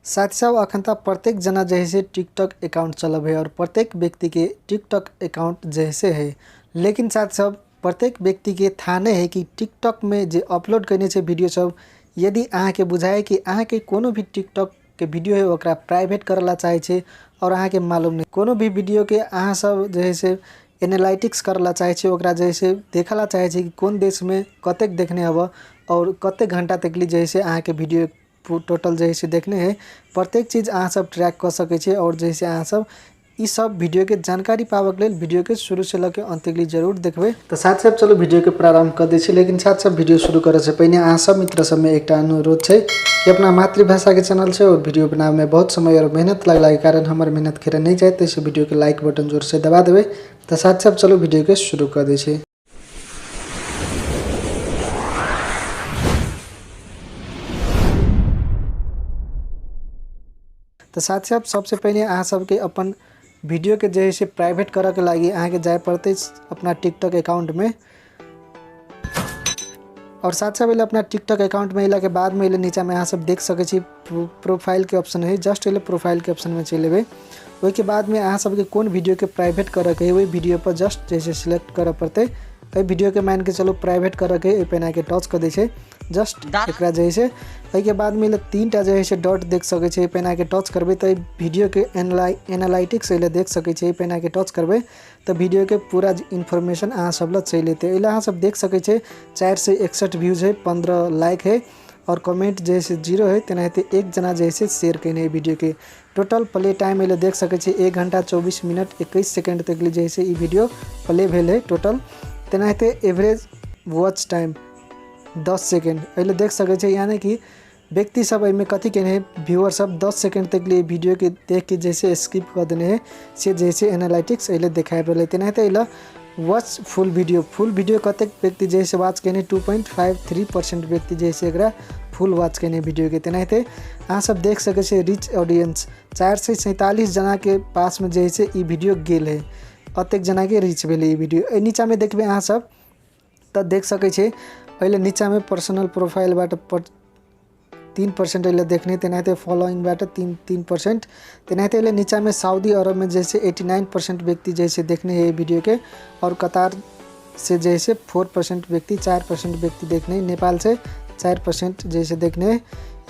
साथी साहब अखन तक प्रत्येक जना जे है से टिकटॉक अकाउंट चलब है और प्रत्येक व्यक्ति के टिकटॉक अकाउंट जैसे है, लेकिन साथी साहब प्रत्येक व्यक्ति के था नहीं है कि टिकटॉक में जे अपलोड करने छे वीडियो सब, यदि अहाँ के बुझाए कि अहाँ के कोनो भी टिकटॉक के वीडियो है ओकरा प्राइवेट करला चाहे छे और अहाँ के मालूम नहीं कोनो भी वीडियो के अहाँ सब जे है से एनालिटिक्स करला चाहे छे, ओकरा जे है से देखला चाहे छे कि कोन देश में कतेक देखने हब और कतेक घंटा तक जे है से अहाँ के वीडियो टोटल जे है से देखने है, प्रत्येक चीज़ अहाँ सब ट्रैक कर सकै छे और जे है से अहाँ सब ई सब वीडियो के जानकारी पाबक लेल वीडियो के शुरू से लके अंत तक जरूर देखबै। तो साथ साथ चलो वीडियो के प्रारंभ कर दै छी, लेकिन साथ साथ वीडियो शुरू करे से पहिने अहाँ सब मित्र सब में एकटा अनुरोध छै कि अपना मातृभाषा के चैनल छै और वीडियो बनावे में बहुत समय और मेहनत लगला के कारण हमर मेहनत खेरे नहीं जाए, तैसे वीडियो के लाइक बटन जोर से दबा देबै। तो साथ साथ चलो वीडियो के शुरू कर दै छी। तो साथ साथ सबसे पहले अहाँ सबके अपन वीडियो के जे है से प्राइवेट करऽ के लागी अहाँ के जाय पड़तै अपना टिकटॉक अकाउंट में और साथ साथ पहले अपना टिकटॉक अकाउंट में अयला के बाद में अयले नीचा में अहाँ सब देख सकै छी प्रोफाइल के ऑप्शन है, जस्ट अयले प्रोफाइल के ऑप्शन में चलि एबै। ओहिके बाद में अहाँ सबके कोन वीडियो के प्राइवेट करऽ के है ओहि वीडियो पर जस्ट जे छै सिलेक्ट करऽ पड़तै। एहि वीडियो के मान के चलू प्राइवेट करऽ के है, एहि पर एनाके टच कऽ दै छै जस्ट एकरा जे है से। एहिके बाद में तीन टा जे है से डॉट देख सकै छै, एहि पर एनाके टच करबै तऽ एहि वीडियो के एनालिटिक्स एहि लए देख सकै छै, एहि पर एनाके टच करबै तऽ वीडियो के पूरा इन्फॉर्मेशन अहाँ सब लग चलि एतै। एहि लए अहाँ सब देख सकै छै 461 व्यूज है, 15 लाइक है और कमेंट जे है से 0 है, तेनाहिते एक जना जे है से शेयर केने है वीडियो के। टोटल प्ले टाइम एहि लए देख सकै छी 1 घंटा 24 मिनट 21 सेकेंड तक जे है से ई वीडियो प्ले भेल है टोटल। तेनाहिते एवरेज वॉच टाइम 10 सेकेंड एहि लए देख सकै छी, यानी कि व्यक्ति सब एहिमे कथी केने है, व्यूअर सब 10 सेकेंड तक लिए वीडियो के देख के जैसे स्किप कर देने है से जैसे एनालिटिक्स एहि लए देखाइ रहलै। तेनाहिते एहि लए watch full video, full video कतेक व्यक्ति जे से वॉच केने 2.53% व्यक्ति जे से एकरा फुल वॉच केने वीडियो के। तेनाहिते अहाँ सब देख सकै छी रिच ऑडियंस 447 जना के पास में जे से ई वीडियो गेल है, अतेक जना के रीच भेलै ई वीडियो। एहि नीचा में देखबै अहाँ सब तऽ देख सकै छी पहिले नीचा में पर्सनल प्रोफाइल बाट 3% एहि लए देखने, तेनाहिते फॉलोइंग बाट 3%, तेनाहिते एहि लए नीचा में सऊदी अरब में जैसे 89% व्यक्ति जैसे देखने है वीडियो के और कतार से जैसे 4% व्यक्ति, 4% व्यक्ति देखने, नेपाल से 4% जैसे देखने,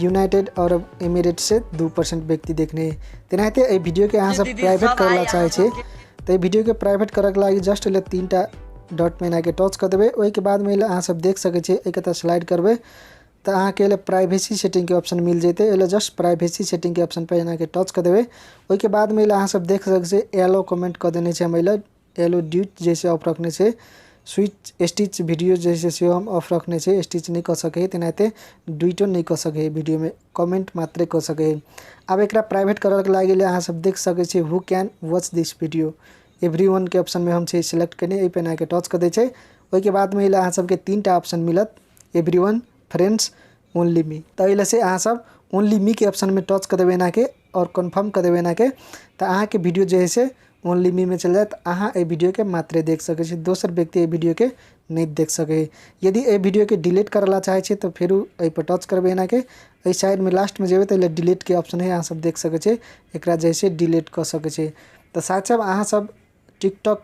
यूनाइटेड अरब एमिरेट से 2% व्यक्ति देखने। तेनाहिते एहि वीडियो के अहाँ सब प्राइवेट करला चाहै छी तऽ एहि वीडियो के प्राइवेट करऽ के लागि जस्ट एहि लए 3 टा डॉट में एनाके टच कऽ देबै। ओहिके बाद में एहि लए अहाँ सब देख सकै छी एहि कतऽ स्लाइड करबै तऽ अहाँके एहि लए प्राइवेसी सेटिंग के ऑप्शन मिल जेतै। एहि लए जस्ट प्राइवेसी सेटिंग के ऑप्शन पर एनाके टच कऽ देबै। ओहिके बाद में एहि लए अहाँ सब देख सकै छी एलो कमेंट कऽ देने छै हम, एहि लए एलो ड्यूट जैसे ऑफ रखने छै, स्विच स्टिच वीडियो जैसे सेहो हम ऑफ रखने छै, स्टिच नहि कऽ सकै है, तेनाहिते ड्यूटो नहि कऽ सकै है, वीडियो में कमेंट मात्रे कऽ सकै है। आब एकरा प्राइवेट करऽ के लागि अहाँ सब देख सकै छी who can watch this video, every one के ऑप्शन में हम छै सिलेक्ट केने, एहि पर एनाके टच कऽ दै छै। ओहिके बाद में एहि लए अहाँ सबके 3 टा ऑप्शन मिलत, every one, friends, only me. तऽ एहि लए से अहाँ सब ओनली मी के ऑप्शन में टच कऽ देबै एनाके और कन्फर्म कऽ देबै एनाके, तऽ अहाँके वीडियो जे है से ओनली मी में चलि जायत। अहाँ एहि वीडियो के मात्रे देख सकै छी, दोसर व्यक्ति एहि वीडियो के नहि देख सकै है। यदि एहि वीडियो के डिलीट करऽ ला चाहै छी तऽ फेरो एहि पर टच करबै एनाके, एहि साइड में लास्ट में जेबै तऽ एहि लए डिलीट के ऑप्शन है, अहाँ सब देख सकै छी, एकरा जे है से डिलीट कऽ सकै छी। तऽ साथ साथ अहाँ सब टिकटॉक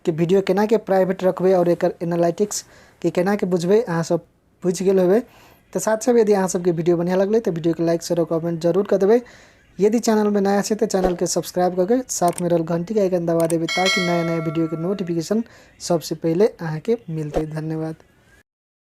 के वीडियो केना के प्राइवेट रखबै और एकर एनालिटिक्स के केना के बुझबै अहाँ सब बुझि गेल होबै। तऽ साथ साथ यदि अहाँ सबके वीडियो बढ़िआँ लगलै तऽ वीडियो के लाइक शेयर और कमेंट जरूर कऽ देबै। यदि चैनल में नया छै तऽ चैनल के सब्सक्राइब कऽ के साथ में रहल घंटी के आइकन दबा देबै ताकि नया नया वीडियो के नोटिफिकेशन सबसे पहिले अहाँके मिलतै। धन्यवाद।